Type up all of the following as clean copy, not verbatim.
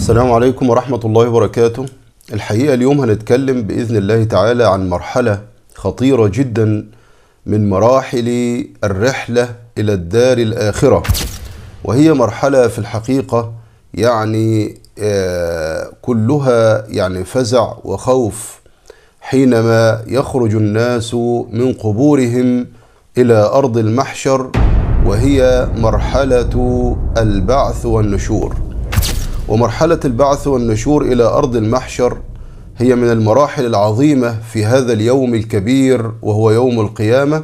السلام عليكم ورحمة الله وبركاته. الحقيقة اليوم هنتكلم بإذن الله تعالى عن مرحلة خطيرة جدا من مراحل الرحلة إلى الدار الآخرة، وهي مرحلة في الحقيقة يعني كلها يعني فزع وخوف حينما يخرج الناس من قبورهم إلى أرض المحشر، وهي مرحلة البعث والنشور. ومرحلة البعث والنشور إلى أرض المحشر هي من المراحل العظيمة في هذا اليوم الكبير، وهو يوم القيامة،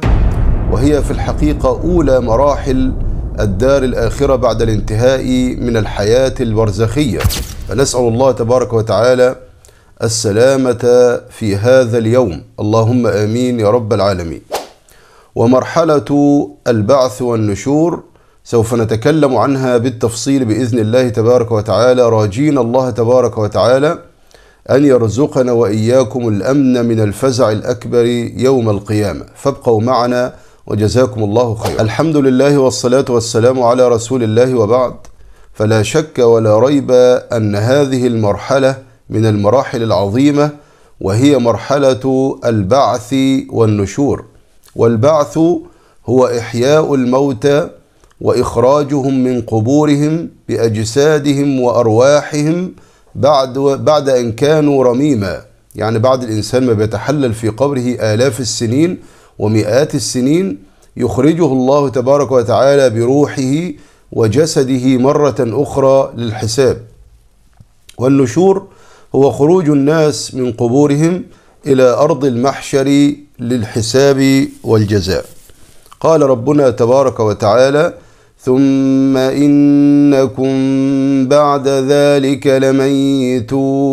وهي في الحقيقة أولى مراحل الدار الآخرة بعد الانتهاء من الحياة البرزخية. فنسأل الله تبارك وتعالى السلامة في هذا اليوم، اللهم آمين يا رب العالمين. ومرحلة البعث والنشور سوف نتكلم عنها بالتفصيل بإذن الله تبارك وتعالى، راجين الله تبارك وتعالى أن يرزقنا وإياكم الأمن من الفزع الأكبر يوم القيامة. فابقوا معنا وجزاكم الله خيرا. الحمد لله والصلاة والسلام على رسول الله، وبعد. فلا شك ولا ريب أن هذه المرحلة من المراحل العظيمة، وهي مرحلة البعث والنشور. والبعث هو إحياء الموتى وإخراجهم من قبورهم بأجسادهم وأرواحهم بعد أن كانوا رميما. يعني بعد الإنسان ما بيتحلل في قبره آلاف السنين ومئات السنين، يخرجه الله تبارك وتعالى بروحه وجسده مرة أخرى للحساب. والنشور هو خروج الناس من قبورهم إلى أرض المحشر للحساب والجزاء. قال ربنا تبارك وتعالى: ثم إنكم بعد ذلك لميتون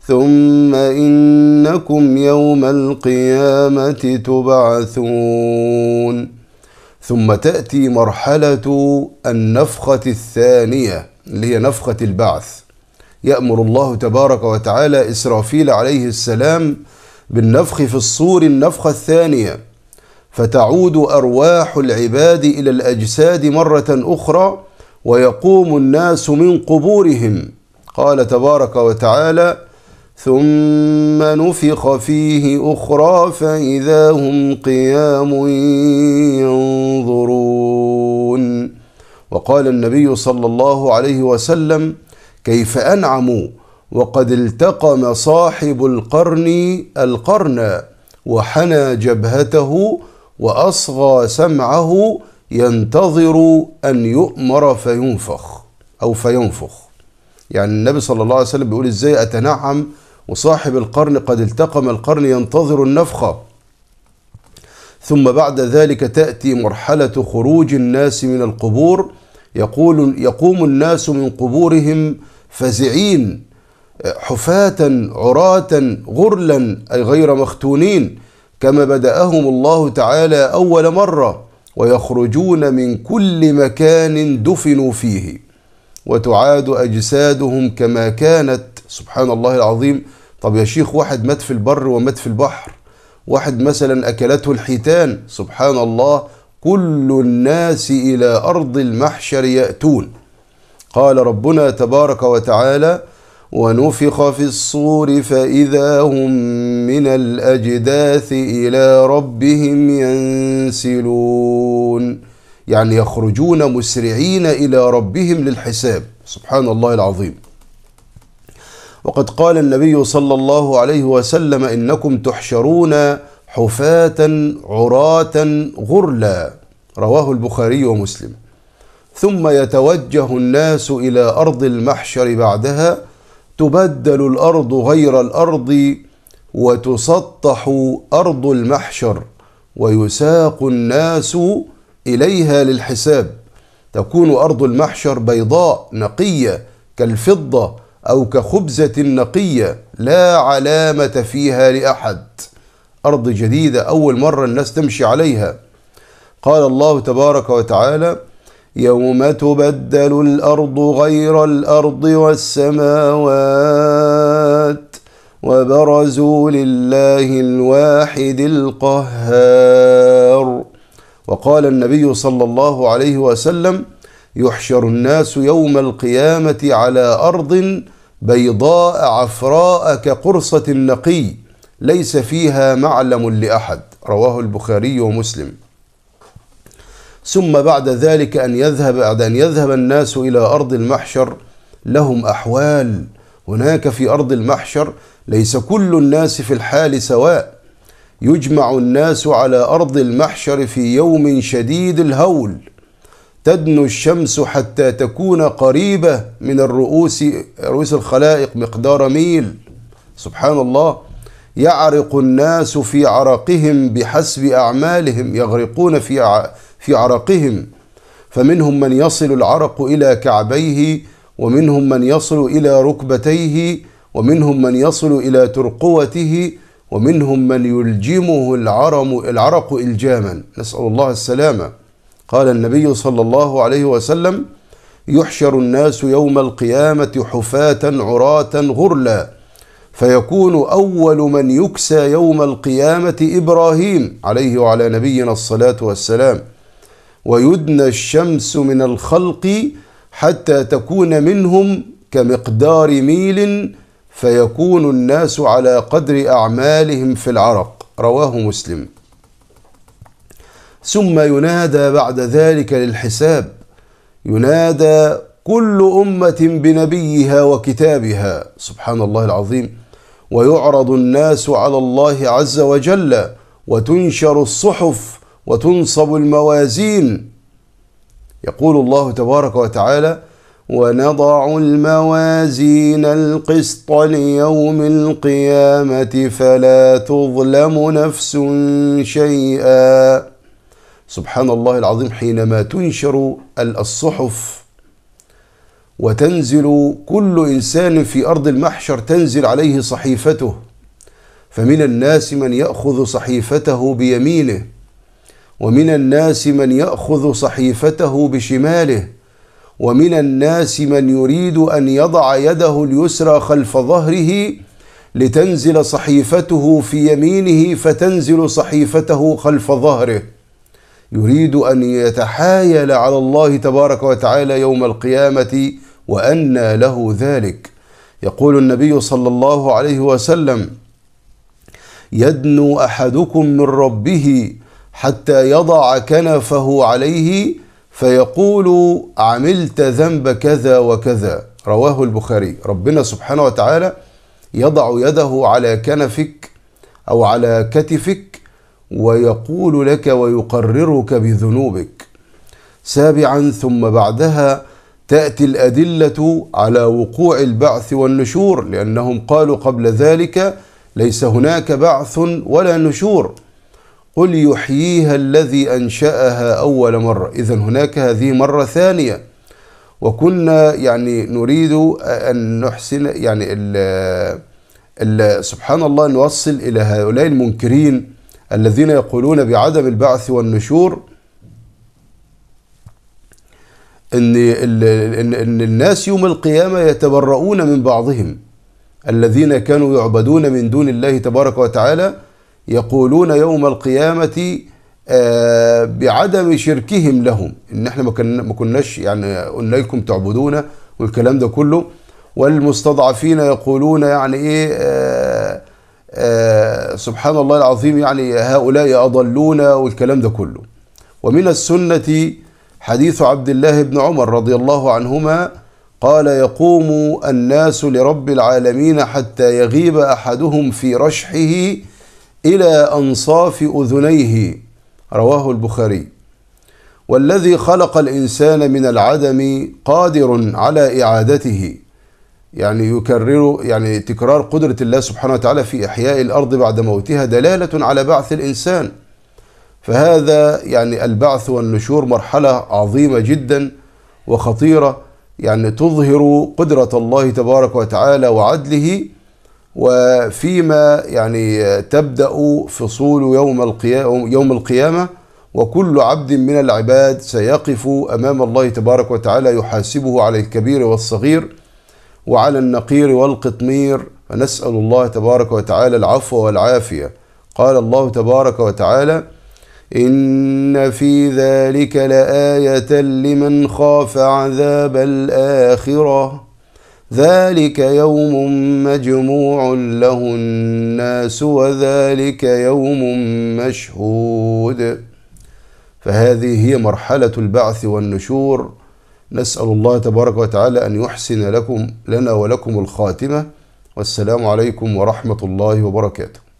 ثم إنكم يوم القيامة تبعثون. ثم تأتي مرحلة النفخة الثانية اللي هي نفخة البعث. يأمر الله تبارك وتعالى إسرافيل عليه السلام بالنفخ في الصور النفخة الثانية، فتعود أرواح العباد إلى الأجساد مرة أخرى، ويقوم الناس من قبورهم. قال تبارك وتعالى: ثم نفخ فيه أخرى فإذا هم قيام ينظرون. وقال النبي صلى الله عليه وسلم: كيف أنعموا وقد التقم صاحب القرن القرن وحنى جبهته وأصغى سمعه ينتظر أن يؤمر فينفخ أو فينفخ. يعني النبي صلى الله عليه وسلم بيقول إزاي أتنعم وصاحب القرن قد التقم القرن ينتظر النفخة. ثم بعد ذلك تأتي مرحلة خروج الناس من القبور. يقوم الناس من قبورهم فزعين، حفاة عراة غرلا، أي غير مختونين، كما بدأهم الله تعالى أول مرة، ويخرجون من كل مكان دفنوا فيه، وتعاد أجسادهم كما كانت. سبحان الله العظيم. طب يا شيخ، واحد مات في البر ومات في البحر، واحد مثلا أكلته الحيتان، سبحان الله، كل الناس إلى أرض المحشر يأتون. قال ربنا تبارك وتعالى: ونفخ في الصور فإذا هم من الأجداث إلى ربهم ينسلون. يعني يخرجون مسرعين إلى ربهم للحساب. سبحان الله العظيم. وقد قال النبي صلى الله عليه وسلم: إنكم تحشرون حفاة عراة غرلا. رواه البخاري ومسلم. ثم يتوجه الناس إلى أرض المحشر بعدها، تبدل الأرض غير الأرض، وتسطح أرض المحشر، ويساق الناس إليها للحساب. تكون أرض المحشر بيضاء نقية كالفضة أو كخبزة نقية، لا علامة فيها لأحد. أرض جديدة أول مرة الناس تمشي عليها. قال الله تبارك وتعالى: يوم تبدل الأرض غير الأرض والسماوات وبرزوا لله الواحد القهار. وقال النبي صلى الله عليه وسلم: يحشر الناس يوم القيامة على أرض بيضاء عفراء كقرصة النقي، ليس فيها معلم لأحد. رواه البخاري ومسلم. ثم بعد ذلك أن يذهب الناس إلى أرض المحشر، لهم أحوال هناك في أرض المحشر، ليس كل الناس في الحال سواء. يجمع الناس على أرض المحشر في يوم شديد الهول، تدنو الشمس حتى تكون قريبة من رؤوس الخلائق مقدار ميل. سبحان الله. يعرق الناس في عرقهم بحسب أعمالهم، يغرقون في عرقهم، فمنهم من يصل العرق إلى كعبيه، ومنهم من يصل إلى ركبتيه، ومنهم من يصل إلى ترقوته، ومنهم من يلجمه العرق إلجاما، نسأل الله السلامة. قال النبي صلى الله عليه وسلم: يحشر الناس يوم القيامة حفاة عراة غرلا، فيكون أول من يكسى يوم القيامة إبراهيم عليه وعلى نبينا الصلاة والسلام، ويدنى الشمس من الخلق حتى تكون منهم كمقدار ميل، فيكون الناس على قدر أعمالهم في العرق. رواه مسلم. ثم ينادى بعد ذلك للحساب، ينادى كل أمة بنبيها وكتابها، سبحان الله العظيم. ويعرض الناس على الله عز وجل، وتنشر الصحف وتنصب الموازين. يقول الله تبارك وتعالى: ونضع الموازين القسط ليوم القيامة فلا تظلم نفس شيئا. سبحان الله العظيم، حينما تنشر الصحف وتنزل كل إنسان في أرض المحشر تنزل عليه صحيفته، فمن الناس من يأخذ صحيفته بيمينه، ومن الناس من يأخذ صحيفته بشماله، ومن الناس من يريد أن يضع يده اليسرى خلف ظهره لتنزل صحيفته في يمينه فتنزل صحيفته خلف ظهره، يريد أن يتحايل على الله تبارك وتعالى يوم القيامة، وأنى له ذلك. يقول النبي صلى الله عليه وسلم: يدنو أحدكم من ربه حتى يضع كنفه عليه فيقول عملت ذنب كذا وكذا. رواه البخاري. ربنا سبحانه وتعالى يضع يده على كنفك أو على كتفك ويقول لك ويقررك بذنوبك. سابعا، ثم بعدها تأتي الأدلة على وقوع البعث والنشور، لأنهم قالوا قبل ذلك ليس هناك بعث ولا نشور. قل يحييها الذي أنشأها أول مرة، إذن هناك هذه مرة ثانية. وكنا يعني نريد أن نحسن يعني ال سبحان الله نوصل إلى هؤلاء المنكرين الذين يقولون بعدم البعث والنشور إن الناس يوم القيامة يتبرؤون من بعضهم، الذين كانوا يعبدون من دون الله تبارك وتعالى يقولون يوم القيامة بعدم شركهم لهم، إن احنا ما كناش يعني قلنا لكم تعبدونا والكلام ده كله. والمستضعفين يقولون يعني إيه سبحان الله العظيم، يعني هؤلاء أضلونا والكلام ده كله. ومن السنة حديث عبد الله بن عمر رضي الله عنهما قال: يقوم الناس لرب العالمين حتى يغيب أحدهم في رشحه إلى أنصاف أذنيه. رواه البخاري. والذي خلق الإنسان من العدم قادر على إعادته، يعني يكرر، يعني تكرار قدرة الله سبحانه وتعالى في إحياء الأرض بعد موتها دلالة على بعث الإنسان. فهذا يعني البعث والنشور مرحلة عظيمة جدا وخطيرة، يعني تظهر قدرة الله تبارك وتعالى وعدله. وفيما يعني تبدأ فصول يوم القيامة، وكل عبد من العباد سيقف أمام الله تبارك وتعالى يحاسبه على الكبير والصغير وعلى النقير والقطمير. فنسأل الله تبارك وتعالى العفو والعافية. قال الله تبارك وتعالى: إن في ذلك لآية لمن خاف عذاب الآخرة. ذلك يوم مجموع له الناس وذلك يوم مشهود. فهذه هي مرحلة البعث والنشور. نسأل الله تبارك وتعالى أن يحسن لنا ولكم الخاتمة. والسلام عليكم ورحمة الله وبركاته.